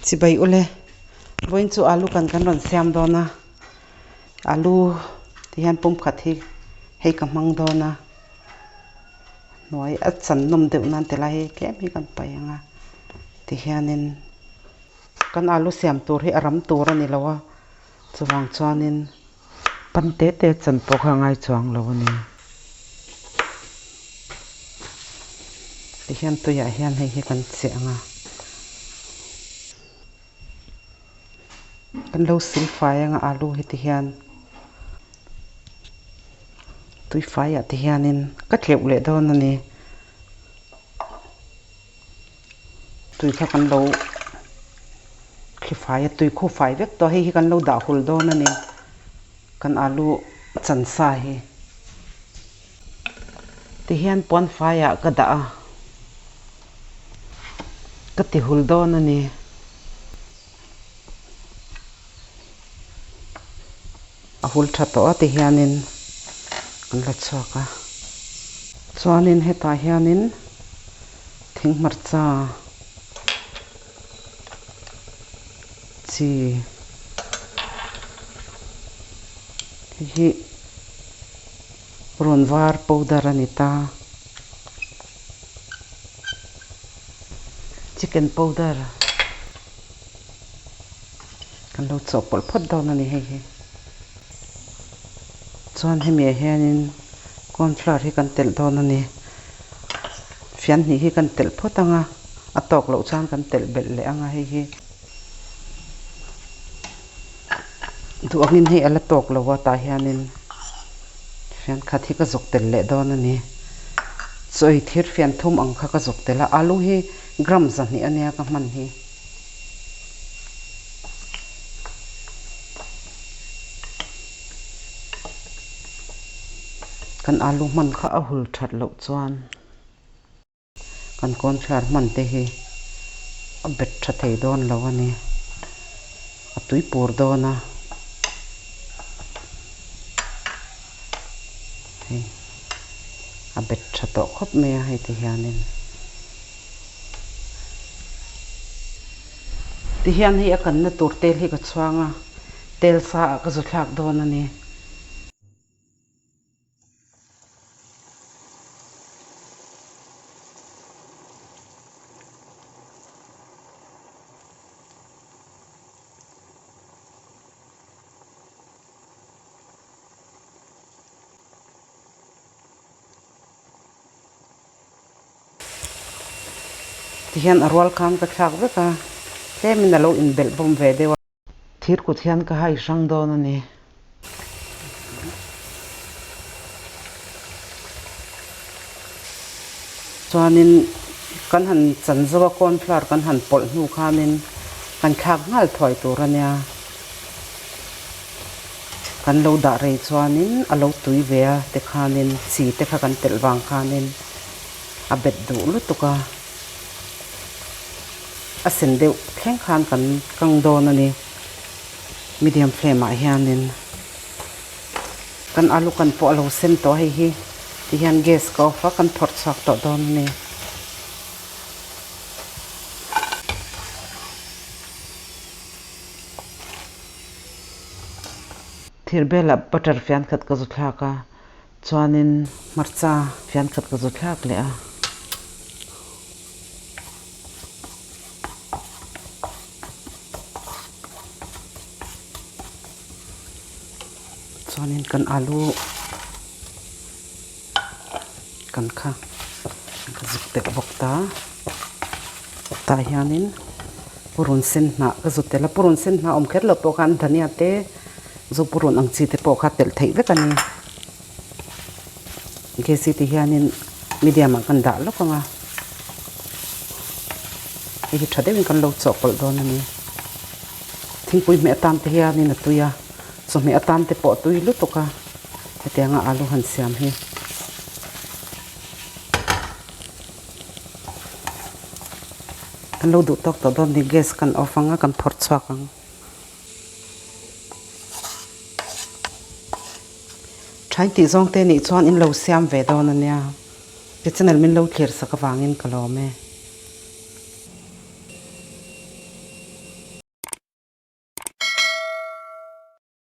Chibai ule, vawiin chu alu kan kan rawn siam dawn a, alu ti hian pum khat hi hei ka hmang dawn a, hnuai a chan nawm deuh nan ti lai hi tlem hi kan paih ang a, ti hianin kan alu siam tur hi a ram tur a ni lo a, chuvang chuanin pan te te chan pawh kha a ngai chuang lo a ni. Tihian tuiah hian hei hi kan chiah ang a, kan lo sil fai ang a alu hi tihian tui faiah tihianin ka tleuh leh dawn a ni. Tui kha kan lo thli fai a, tui khu fai vek tawh a, hei hi kan lo dah hul dawn a ni. Kan alu chan sa hi tihian puan faiah ka dah a, ka ti hul dawn a ni. A hul tha tawh a tihianin an la chhuak a, chuanin hetah hianin thing hmarcha chi hei hi rawn var powder a ni ta, chicken powder. Kan lo chawhpawlh phawt dawn a ni hei hi. Chuan hemi ah hianin corn flour hi kan telh dawn a ni. Fian hnih hi kan telh phawt ang a, a tawk loh chuan kan telh belh leh ang a hei hi. Duh angin hei a la tawk lo a tah hianin fian khat hi ka zuk tel leh dawn a ni. Chawi thir fian thum ang kha ka zuk tel a, alu hi gram zahnih a nia ka hman hi. Kan alu hman kha a hul that loh chuan kan cornflour hman te hi a bet tha thei dawn lo a ni. A tui pur dawn a, hei a bet tha tawh khawp mai a hei ti hianin. Tihian hei a kanna tur tel hi ka chhuang a, tel sa ah ka zu thlak dawn a ni. Tihian a rual khan ka thlak vek a, tlemin a lo inbelh bawm ve deuh a. Thir kut hian ka hai hrang dawn a ni. Chuanin kan han chan zo a corn flour kan han pawlh hnu khanin kan thlak nghal thuai tur a nia. Kan lo dah rei chuanin a lo tui ve a tikhanin chi te kha kan telh vang khanin a bet duh lutuk a, a sen deuh thleng khan kan kang dawn a ni. Medium flame ah hianin kan alu kan pawh a lo sen tawh a hei hi tihian gas ka off a kan phawrh chhuak tawh dawn a ni. Thir belah butter fian khat ka zu thlak a, chuanin hmarcha fian khat ka zu thlak leh a. Chuanin kan alu kan kha ka zuk telh bawk ta, tah hianin purun sen hnah ka zut telh a, purun sen hnah awm kher lo pawh khan dhania te zu purun ang chi te pawh kha telh theih vek a ni. Gas hi ti hianin medium ah kan dah lawk ang a, hei hi tha deuhin kan lo chawhpawlh dawn a ni. Thingpui hmeh atan te hianin a tui a, chawhmeh atan te pawh a tui lutuk a, hetianga alu han siam hi. Kan lo duh tawk tawh dawn ni, gas kan off ang a, kan phawrh chhuak ang. Thain tih zawng te nih chuan in lo siam ve dawn a nia. Ti channel min lo thlir sak avangin ka lawm e.